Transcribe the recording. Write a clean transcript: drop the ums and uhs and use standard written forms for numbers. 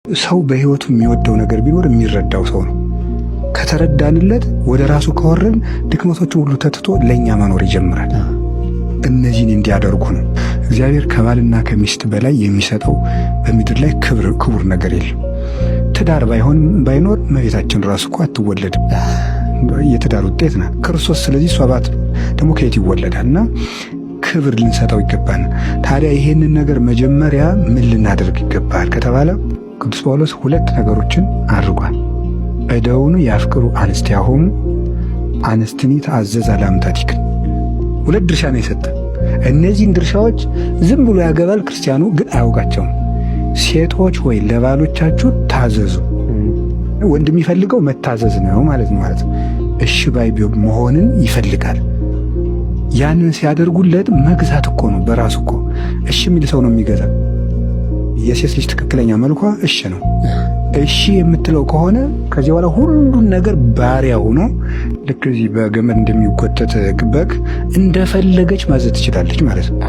ሰው በህይወቱ የሚወደው ነገር ቢኖር የሚረዳው ሰው ነው። ከተረዳንለት፣ ወደ ራሱ ከወረድን፣ ድክመቶችን ሁሉ ተትቶ ለእኛ መኖር ይጀምራል። እነዚህን እንዲያደርጉ ነው። እግዚአብሔር ከባልና ከሚስት በላይ የሚሰጠው በምድር ላይ ክብር ክቡር ነገር የለም። ትዳር ባይሆን ባይኖር እመቤታችን ራሱ እኮ አትወለድም። የትዳር ውጤት ናት ክርስቶስ። ስለዚህ እሷ ባት ደግሞ ከየት ይወለዳል? እና ክብር ልንሰጠው ይገባል። ታዲያ ይሄንን ነገር መጀመሪያ ምን ልናደርግ ይገባል ከተባለ ቅዱስ ጳውሎስ ሁለት ነገሮችን አድርጓል። እደውኑ ያፍቅሩ አንስቲያሆሙ፣ አንስትኒ ተአዘዛ ለአምታቲክን። ሁለት ድርሻ ነው የሰጠ። እነዚህን ድርሻዎች ዝም ብሎ ያገባል ክርስቲያኑ ግን አያውቃቸውም። ሴቶች ወይ ለባሎቻችሁ ታዘዙ። ወንድ የሚፈልገው መታዘዝ ነው ማለት ነው። እሺ ባይ መሆንን ይፈልጋል። ያንን ሲያደርጉለት መግዛት እኮ ነው። በራሱ እኮ እሺ የሚል ሰው ነው የሚገዛ። የሴት ልጅ ትክክለኛ መልኳ እሺ ነው። እሺ የምትለው ከሆነ ከዚህ በኋላ ሁሉን ነገር ባሪያ ሆኖ ልክ እዚህ በገመድ እንደሚጎተት በግ እንደፈለገች ማዘዝ ትችላለች ማለት ነው።